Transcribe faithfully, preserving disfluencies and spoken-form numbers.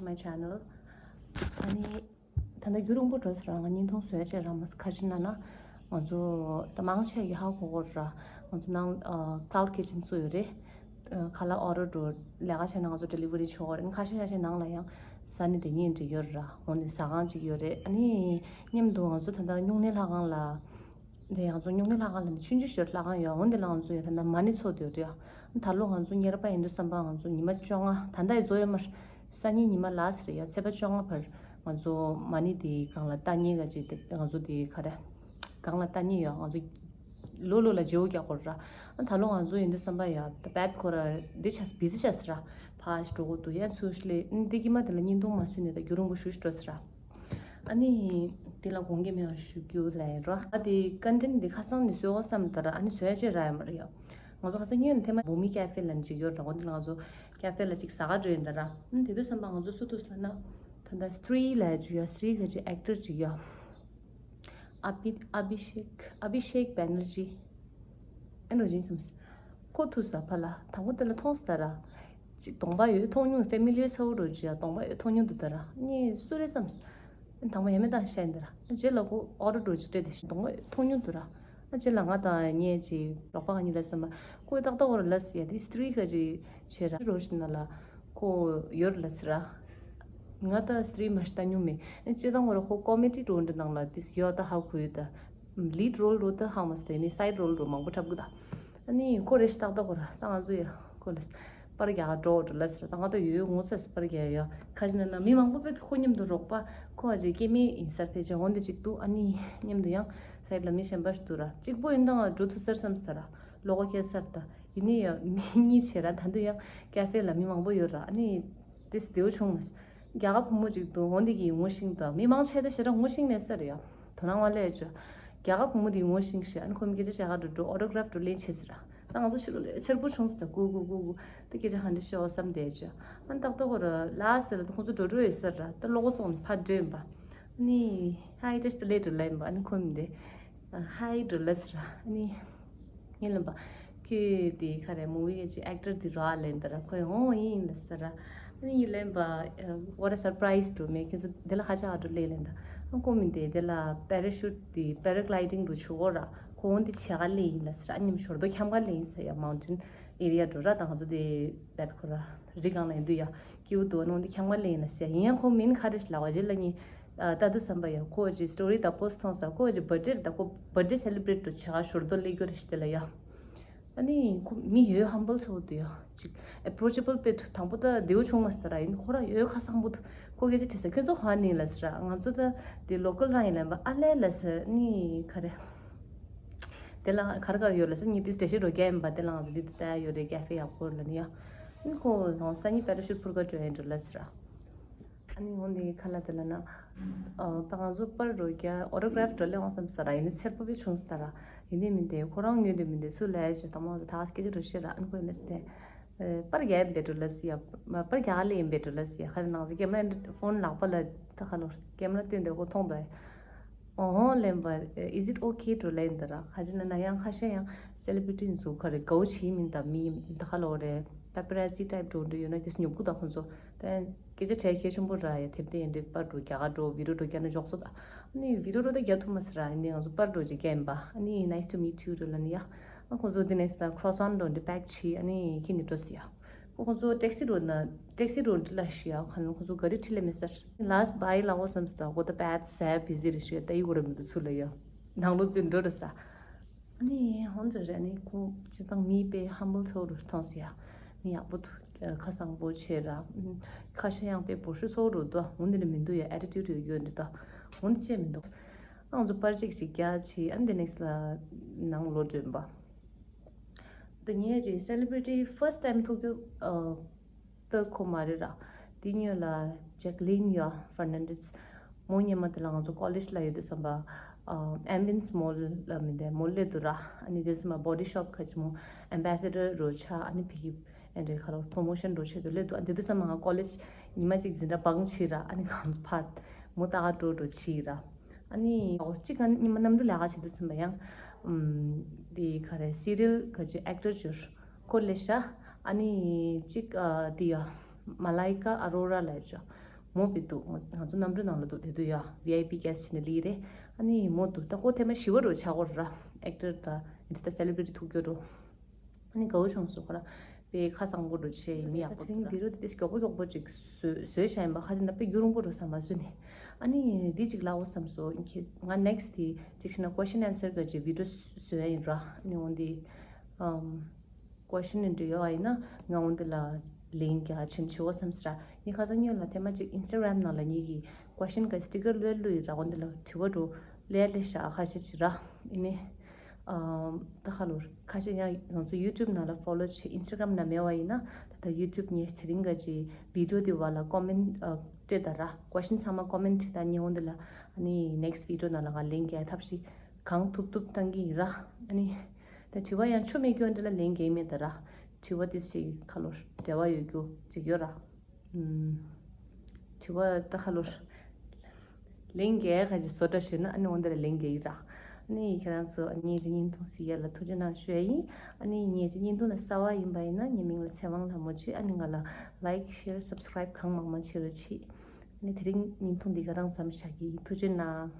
my channel. ཨ་ནི་ད་ལྟ་རྒྱུན་རིང་པོ་འགྲོ་ཟེར་ར། ང་བརྙན་ཐུང་བཟོ་ཡ་བྱས་ར་མ་ཟེར། ཁ་ཅིག་ན་ན་ང་ཚོ་ད་མང་ཆེ་གི་ཧ་གོ་གོ་ར། ང་ཚོ་ནང་ཀླའུ་ཌི་ཀི་ཅན་བཙུགས་ཡོད་རེད། ཁ་ལག་ཨོ་ཌར་འགྲོ་ལས་ཀ་བྱས་ན་ང་ཚོ་ཌེ་ལི་ཝ་རི་བྱེད་གོ་རེད། ཁ་ཤས་ཁ་ཤས་ནང་ལ་ཡང་ཟ་ནི་དེ་ཉིད་འགྲིག་ཡོད་ར། འོ་ནི་ཟ་ཁང་ཅིག་ཡོད་རེད། ཨ་ནི་མཉམ་དུ་ང་ཚོ་ད་ལྟ་སྨྱུང་གནས་ལྷ་ཁང་ལ། དེ་ང་ཚོ་སྨྱུང་གནས་ལྷ་ཁང་ལ་ནི་ཆུང་ཆུང་ཞིག་ལྷ་ཁང་ཡོད། འོན་ཏེ་ལ་ང་ཚོ་ཡོད་ད་ན་མ་ཎི་ཚོགས་དེ་ཡོད་རེད། ད་ལོ་ང་ཚོ་ཉེར་པ་ཡིན་དུས་བསམ་པ་ང་ཚོ་ཉི་མ་བཅོ་ལྔ་ད་ལྟ་ཡི་རྫོགས་ཡོད་མར། སང་ཉིན་ཉི་མ་ལ་སི་རེད་ཡ། ཚེས་པ་བཅོ་ལྔ་བར་ང་ཚོ་མ་ཎི་དེ་སྒང་ལ་ལྟ་ཉེ་ག་ཅིག་དེ་ང་ཚོ་དེ་ག་རེ་སྒང་ལ་ལྟ་ཉེ་ཡོད། ང་ཚོ་ལོ་ལོ་ལ་བརྗེ་བོ་རྒྱག་དགོས་ར། ད་ལོ་ང་ཚོ་ཡིན་དུས་བསམ་པ་ཡ་ད་བད་ཁོ་ར་འདི་ཆ་སི་བི་ཟི་ཆ་སི་ར། ཕ་ཞིག་འགྲོ་དགོས་འདུག་ཡ། ཚུར་ལས་འདི་གི་མ་དེ་ལ་བརྙན་ཐུང་མ་བཟོས་ནས་ད་རྒྱུན་རིང་པོ་ཞུ་ཞིག་འགྲོ་སི་ར། ཨ་ནི་དེ་ལ་དགོངས་འགལ་མེད་པ་ཞུ་རྒྱུ་ལ་ཡིན་རོ། ཨ་དེ་ཀོན་ཊེན་ཊི་འདི་ཁ་སང་ནས་བཟོས་འོ་བསམ་ད་ར། ཨ་ནི་བཟོས་ཡ་ཅིག་རག་ཡ་མ་རེད་ཡ། ང་ཚོ་ཁ་སང་ཉིན་ཐེངས་མ་བུ་མི་ཀེ་ཧྥེ་ལ་འཇིག་ཡོད་ར། འོ་འདི་ལ་ང་ཚོ་ཀེ་ཧྥེ་ལ་ཅིག་ཟ་ག་འགྲོ་ཡིན་ད་ར། ཨ་ནི་དེ་དུས་བསམ་པ་ང་ཚོ་སུ་འདུག་ཟེར་ན་ད་ལྟ་སི་ཏྲི་ལབ་ཡ་ཅིག་ཡ། སི་ཏྲི་ག་ཅིག་ཨེག་ཊར་ཅིག་ཡ། ཨ་བི་ཨ་བི་ཤེག་ཨ་བི་ཤེག་བྷེ་ནར་ཇི། ཨེ་འགྲོ་ཅིང་སམ། ཁོ་ཐུག་ས་ཕ་ལ་དང་པོ་དེ་ལ་མཐོང་ས་ད་ར། ཅིག་གདོང་པ་ཡོད་མཐོང་མྱོང་། ཕེ་མི་ལི་ཡར་ཚ་བོ་འགྲོ་ཅི་ཡ། གདོང་པ་ཡོད་མཐོང་མྱོང་འདུག་ད་ར། ངས་སུ་རེད་སམ། དང་པོ་ཡ་མེད་དང་ཤ་ཡིན་ད་ར། རྗེས་ལ་ཁོ་ཨོ་ཌར་འགྲོ་ཅི་སྤྲད་དེ་གདོང་པ་ཡོད་མཐོང་མྱོང་འདུག་ར། རྗེས་ལ་ང་དང་ངས་ཅིག་རོགས་པ་ག་གཉིས་ལ་སམ། ཁོས་ཏག་ཏག་བོར་ལ་སི་ཡ་དེ་སི་ཏྲི་ག་ཅིག་བྱེད་ར་རོ་ཞིག་ན་ལ། ཁོ་ཡོད་ལ་སི་ར། ང་ད་སི་ཏྲི་མ་ཤི་ད་ཉུང་མེད། སྤྱི་བཏང་བར་ཁོ་ཀོ་མེ་ཌི་འགྲོ་འདྲ་ནང་ལ་དེ་ཡོད་ད་ཧ་གོ་ཡོད་ད། ལིཌ་རོལ་རོ་ད་ཧ་མ་སྟེ་ནི་སའིཌ་རོལ་རོ་མང་པོ་འཁྲབ་གི་ད། ཨ་ནི་ཁོ་རེ་ཞིག་ཏག་ཏག་གོ་ར། ད་ང་ཚོ་ཡ་ཁོ་ལ་པར་རྒྱག་ག་འགྲོ་འགྲོ་ལ་སི་ར། ད་ང་ད་ཡོད་ཡོད་ངོ་ཚ་སི་པར་རྒྱག་ཡ། ཁ་ཅིག་ན་ན་མི་མང་པོ་པེ་ཁོ་མཉམ་དུ་རོགས་པ་ཁོ་ཨ་ཅེ་སྐྱེ་མི་ཡིན་ས་ཕལ་ཆེར་འོན་ཏེ་ཅིག་འདུག་ཨ་ནི་མཉམ་དུ་ཡང་སའིཌ་ལ་མི་གཞན་པ་ཞིག་འདུག་ར། གཅིག་པོ་ཡིན་ད་ང་འགྲོ་ཐུབ་ས་རེད་སམ་སི་ད་ར། ལོག་ག་ཁྱེར་སར་ད། ཡིན་ནི་ཡ་མི་གཉིས་བྱེད་ར། ད་འདི་ཡང་ཀེ་ཧྥེ་ལ་མི་མང་པོ་ཡོད་ར། ཨ་ནི་དེ་སི་དེའུ་ཆུང་མ་སི། རྒྱ་གར་བུ་མོ་ཅིག་འདུག་འོ་འདི་གི་ངོ་ཤེས་ད། མི་མང་ཆེ་ད་ཞེ་དྲག་ངོ་ཤེས་མེད་ས་རེད་ཡ། དོ་སྣང་བ་ལས་ཅོ། རྒྱ་གར་བུ་མོ་དེ་ངོ་ཤེས་ཤེས། ཨ་ནི་ཁོ་མི་སྐད་ཆ་བཤད་ག་འགྲོ་འགྲོ་ཨོ་ཊོ་གྷ་རབ་འགྲོ་ལེན་བྱེད་སི་ར། ད་ང་ཚོ་ཕྱི་ལོགས་ལ་འཚེར་པོ་བྱུང་སི་ད། གུ་གུ་གུ་གུ་ད་སྐད་ཆ་ག་འདྲ་བཤད་འོ་བསམ་བསྡད་ཅོ། ཨ་ནི་ཏག་ཏག་གོ་ར་ལ་སི་ལ་ད་ཁོ་ཚོ་འགྲོ་འགྲོ་ཡོད་ས་ར། ད་ལོག་གོ་ཙོང་ཕ་འགྲོ་ཡིན་པ། ཨ་ནི་ཧའི་ཏེ་ཤི་ད་ལེ་འགྲོ་ལེན་པ། ཨ་ནི་ཁོ་མི་འདི་ཧའི་འགྲོ་ལ་སི་ར། ཨ་ནི་ངས་ལབ་པ། ཁྱོད་དེ་ག་རེ་མུ་བི་གི་ཨེག་ཊར་དེ་ར་ལབ་ཡིན་ད་ར། ཁོས་འོང་ཡིན་ལབ་ས་ར། ཨ་ནི་ངས་ལབ་པ། What a surprise to me. ཁྱེད་ཚོ་དེ་ལ་ཧ་ཅང་ཨ་འགྲོ་ལེ་ལབ་ཡིན་ད། ཨ་ཁོ་མི་དེ་དེ་ལ་པེ་ར་ཤུཊ་དེ་པེ་ར་གི་ལའི་ཌིང་དུ་ཆུ་འོ་ར། ཁོ་འོང་དེ་བྱེད་ག་ལེ་ཡིན་ལབ་ས་ར། ཨ་ནི་ཞོར་དུ་འཁྱམ་ག་ལེ་ཡིན་ས་ཡ། མའུན་ཊེན་ཨེ་རི་ཡ་འགྲོ་ར། ད་ང་ཚོ་དེ་བད་ཁོ་ར་རི་སྒང་ལ་ཡིན་དུས་ཡ། སྐྱིད་པོ་འདུག་ཨ་ནི་འོང་དེ་འཁྱམ་ག་ལེ་ཡིན་ལབ་ས་ཡ། ཡིན་ཡང་ཁོ་མིན་ག་རེ་ཞིག་ལབ་པ་རྗེས་ལ་ངས་ཨ་ལྟ་དུས་བསམ་པ་ཡ། ཁོ་ཅིག་སི་ཊོ་རི་ད་པོ་སི་ཊི་མཐོང་ས། ཁོ་ཅིག་བར་ཌེ་རེད་ད། ཁོ་བར་ཌེ་སེ་ལི་བྷི་རེཊ་འགྲོ་བྱེད་ག་ཞོར་དུ་སླེབས་རྒྱུ་རེད་ཤི་དེ་ལ་ཡ། ཨ་ནི་ཁོ་མི་ཡོད་ཧམ་བྷལ་ཚ་བོ་འདུག་ཡ། ཅིག་ཨེ་པོ་རོ་ཆེ་བལ་དཔེ་ཐུ་དང་པོ་ད་བདེ་བོ་བྱུང་མ་སི་ད་ར། ཡིན་ཁོ་ར་ཡོད་ཁ་སང་པོ་འདུག་ཁོ་སྐད་ཆ་དྲིས་ས། ཁྱོད་ཚོ་ག་ནས་ལབ་ས་ར། ང་ཚོ་ད་དེ་ལོ་ཀལ་རང་ཡིན་ལབ་པ། ཨ་ལས་ལབ་ས། ཨ་ནི་ག་རེ་དེ་ལ་ག་རེ་ག་རེ་ཡོད་ལབ་ས། ངས་དེ་འགྲེལ་བཤད་འགྲོ་རྒྱག་ཡིན་པ། དེ་ལ་ང་ཚོ་འདི་དེ་ལྟ་ཡོད་རེད། ཀེ་ཧྥེ་ཡག་པོ་ལབ་ནི་ཡ། ཨ་ནི་ཁོ་ལོང་སང་ཉིན་པེ་ར་ཤུཊ་འཕུར་ག་འགྲོ་ཡིན་འགྲོ་ལབ་ས་ར། ཨ་ནི་འོ་འདི་ག་ལབ་དེ་ལབ་ན། ཨ་ད་ང་ཚོ་པར་འགྲོ་རྒྱ་ཨོ་ཊོ་གྷ་རབ་འགྲོ་ལེ་འོང་བསམ་ས་ར། ཡིན་ནི་འཚེར་པོ་བི་བྱུང་ས་ད་ར། ཡིན་ནི་མིན་ཏེ་ཁོ་རང་ངོས་དེ་མིན་ཏེ་སུ་ལབ་ཞེས་དང་མ་ང་ཚོ་ད་སྐད་ཆ་འགྲོ་ཤེས་ར། ཨ་ནི་ཁོ་ཡིན་ནི་སི་ཏེ། པར་རྒྱག་ཡིན་པའི་འགྲོ་ལ་སི་ཡ། པར་རྒྱག་ལེ་ཡིན་པའི་འགྲོ་ལ་སི་ཡ། ཁ་ནང་ཚོ་ཀེ་མ་ར་ཕོན་ལག་པ་ལ་ད་ཁ་ལོར་ཀེ་མ་ར་སྟོན་ཏེ་ཁོ་མཐོང་ད། ཨོ་ཧོ་ལེན་པ། Is it okay འགྲོ་ལེ་ཡིན་ད་ར། ཁ་ཅིག་ན་ན་ཡང་ཁ་ཤས་ཡང་སེ་ལི་བྷི་རི་ཊི་ཚོ་ག་རེ་གའུ་ཆི་མིན་ད་མི་ད་ཁ་ལོ་རེ་པ་པ་ར་ཛི་ཊའིབ་འགྲོ་འདྲ་ཡོད་ན་དེ་ཉོབ་གུ་ད་ཁོ་ཚོ་ད་སྐད་ཆ་བྲལ་ཁྱད་ཆེན་པོ་ར་ཡ། དེབ་དེ་ཡིན་འདྲ་པར་འགྲོ་རྒྱ་གར་འགྲོ་བི་ཌི་ཡོ་འགྲོ་རྒྱ་ན་འཇོག་སོ་ད། ཨ་ནི་བི་ཌི་ཡོ་འགྲོ་ད་རྒྱ་ཐུབ་མ་སི་ར། ཡིན་ནི་ང་ཚོ་པར་འགྲོ་རྒྱ་ཡིན་པ། ཨ་ནི་Nice to meet you འགྲོ་ལ་ནི་ཡ། ཨ་ཁོ་ཚོ་དེ་ནས་ད་ཁྲོ་སན་འགྲོ་འདྲ་པེག་བྱས་ཨ་ནི་ཁྱི་ནི་འགྲོ་སི་ཡ། ཁོ་ཁོ་ཚོ་ཊེག་སི་འགྲོ་ན་ཊེག་སི་འགྲོ་འདྲ་ལ་ཤི་ཡ། ཁ་ནང་ཁོ་ཚོ་ག་རེ་ཁྲིད་ལེ་མེད་སར། ལཱ་སི་ཊི་བྷའི་ལ་འོ་བསམ་སི་ད་ཁོ་ད་པད་སེ་བི་ཟི་རེ་ཤི་ཡ། ད་ཡི་གོ་རེ་མི་འདུག་ཚུར་ལ་ཡ། ནང་ལོ་ཚུར་འགྲོ་རེ་ས། ཨ་ནི་ཧོན་ཛ་རེ་ནི་ཁོ་སྤྱི་བཏང་མི་དཔེ་ཧམ་བྷལ་ཚ་བོ་རུ་མཐོང་སི་ཡ། མི་ཡག་པོ་འདུག་ཁ་སང་པོ་ཆེ་ར། ཁ་ཤས་ཡང་དཔེ་བོ་ཤུ་ཚ་བོ་རུ་འདུག་འོན་ཏེ་ནི་མི་འདུག་ཡ། ཨེ་ཊི་ཊུཌ་ཡོད་ཡོད་འདི་ད་འོན་ཏེ་ཅེ་མི་འདུག་ང་ཚོ་པར་ཅིག་ཅིག་རྒྱག་ཆི། ཨ་ནི་དེ་ནེག་སི་ལ་ནང་ལོ་སྒྲོན་པ། དེ་ཉེ་ཅིག་སེ་ལི་བྷི་རི་ཊི་ཕར་སི་ཊི་ཊའིམ་ཐུག་རྒྱུ་ཨ་ད་ཁོ་མ་རེད་ར། དེ་ཉོས་ལ་ཇེག་ལིན་ཡ་ཧྥར་ནན་ཌེ་སི། མོ་སྔོན་མ་དེ་ལ་ང་ཚོ་ཀོ་ལེཇ་ལ་ཡོད་དུས་ཙམ་པ་ཨ་ཨེམ་བིན་སི་མོལ་ལ་མི་འདའ་མོལ་ལ་འདུག་ར། ཨ་ནི་དེ་ཙམ་པ་བྷོ་ཌི་ཤོབ་ཁ་ཅིག་མོ་ཨེམ་བྷེ་སེ་ཌར་རོ་ཆ་ཨ་ནི་ཕི་གི་ཨེ་འདྲའི་ཁ་ལོ་པྲོ་མོ་ཤན་འགྲོ་ཆེད་དུ་སླེབས་འདུག་ཨ་འདི་དུས་ཙམ་ང་ཀོ་ལེཇ་ཉི་མ་གཅིག་འཛིན་གྲྭ་བང་ཕྱིས་ར། ཨ་ནི་གང་ཕར་མོ་ལྟ་ག་འགྲོ་འགྲོ་ཕྱིས་ར། ཨ་ནི་གཅིག་ག་ཉི་མ་གནམ་གྲུ་ལས་ཀ་བྱེད་དུས་ཙམ་པ་ཡང་ཨམ་འདི་ག་རེ་སི་རི་ཡལ་ག་ཅིག་ཨེག་ཊར་ཅིག་ཁོ་སླེབས་ཤག་ཨ་ནི་གཅིག་ཨ་འདི་ཡ་མ་ལའི་ཀ་ཨ་རོ་ར་ལབ་ཅིག་མོ་བི་འདུག་ང་ང་ཚོ་གནམ་གྲུ་ནང་ལ་འདུག་དེ་དུས་ཡ་ཝི་ཨའི་པི་གྷེ་སི་ཊི་བྱས་ནས་ལི་རེད། ཨ་ནི་མོ་འདུག་ད་ཁོ་ཐེངས་མ་བཞི་པ་རུ་ཆགས་ཀྱི་ཡོད་རེད་ར། ཨེག་ཊར་དང་འདི་ད་སེ་ལི་བི་རི་ཊི་ཐུག་རྒྱུ་རུ། ཨ་ནི་དགའ་བོ་བྱུང་སོང་། ཁོ་རང་དཔེ་ཁ་བཟང་པོ་འདྲ་བྱས་ཡིན། མི་ཡག་པོ་འདུག་ར། དེ་རིང་བི་ཌི་ཡོ་དེ་ཏིས་མགྱོགས་པོ་མགྱོགས་པོ་ཅིག་བཟོས་བཟོས་བཞག་ཡིན་པ། ཁ་ཅིག་ན་དཔེ་རྒྱུན་རིང་པོ་འགྲོ་ས་མ་བཟོས་ནས། ཨ་ནི་འདི་ཅིག་ལབ་དགོས་བསམ་སོང་། ཨིན་ཁེ་ང་ནེག་སི་ཊི་དེ་ཅིག་ཤི་ན་ཀོ་ཤན་ཨན་སར་གི་ཅིག་བི་ཌི་ཡོ་བཟོས་ཡིན་ར། ཨ་ནི་འོན་ཏེ་ཨམ་ཀོ་ཤན་འདྲ་ཡོད་པ་ཡིན་ན་ང་འོན་ཏེ་ལ་ལན་རྒྱག་ཕྱིན་བྱེད་དགོས་བསམ་སོང་ར། ངས་ཁ་སང་སྔོན་ལ་ཐེངས་མ་ཅིག་ཨིན་སི་ཊ་གྷ་རམ་ནང་ལ་ངེད་ཀྱི་ཀོ་ཤན་གི་སི་ཊི་ཀར་བླུགས་བླུགས་ཡིན་ར། འོན་ཏེ་ལ་དྲི་བ་འདྲ་སླེབས་སླེབས་ཤག་ཁ་ཤས་ཅིག་ར། ཨ་ནི། ཨམ། ད་ཁ་ལོ་ཁ་ཤས་ཡང་ང་ཚོ་ཡུ་ཊུབ་ནང་ལ་ཕོ་ལོ་བྱེད། ཨིན་སི་ཊ་གྷ་རམ་ནང་མེད་པ་ཡིན་ན་ད་ལྟ་ཡུ་ཊུབ་ཉེ་དེ་རིང་ག་ཅིག་བི་ཌི་ཡོ་དེ་བ་ལ་ཀོ་མེན་ཊི་སྤྲད་ད་ར། ཀོ་ཤན་ཚང་མ་ཀོ་མེན་ཊི་བྱེད་ད། ཉེ་འོང་དེ་ལ་ཨ་ནི་ནེག་སི་ཊི་བི་ཌི་ཡོ་ནང་ལ་ང་ལན་རྒྱག་ཐབས་ཤིག་གང་ཐུབ་ཐུབ་བཏང་གི་ཡིན་ར། ཨ་ནི་ད་དྲི་བ་ཡང་ཆོ་མེད་རྒྱུ་འདི་ལ་ལན་རྒྱག་མེད་ད་ར། དྲི་བ་དེ་ཞིག་ཁ་ལོ་འབྲེལ་བ་ཡོད་རྒྱུ་ཅིག་ཡོད་ར། ཨུམ། དྲི་བ་ད་ཁ་ལོ། ལན་རྒྱག་ཁ་ཅིག་བཟོ་འདྲ་ཞུས་ན་ཨ་ནི་འོན་ཏེ་ལ་ལན་རྒྱག་ཡིན་ར། ཨ་ནི་ཁྱེད་རང་ཚོ་ངེད་ཀྱི་བརྙན་ཐུང་གཟིགས་ཡ་ལ་ཐུགས་རྗེ་གནང་ཞུ་ཡ་ཡིན། ཨ་ནི་ངེད་ཀྱི་བརྙན་ཐུང་ལ་གསར་པ་ཡིན་པ་ཡིན་ན་ངའི་མིང་ལ་ཚེ་དབང་ལྷ་མོ་བྱས། ཨ་ནི་ང་ལ་ལའིཀ་ཤེར་སབ་སི་ཀ་རའིབ་གང་མང་མང་བྱེད་རོགས་བྱེད། ཨ་ནི་དེ་རིང་བརྙན་ཐུང་འདི་ག་རང་ཙམ་བཞག་གི་ཡིན། ཐུགས་རྗེ་གནང་།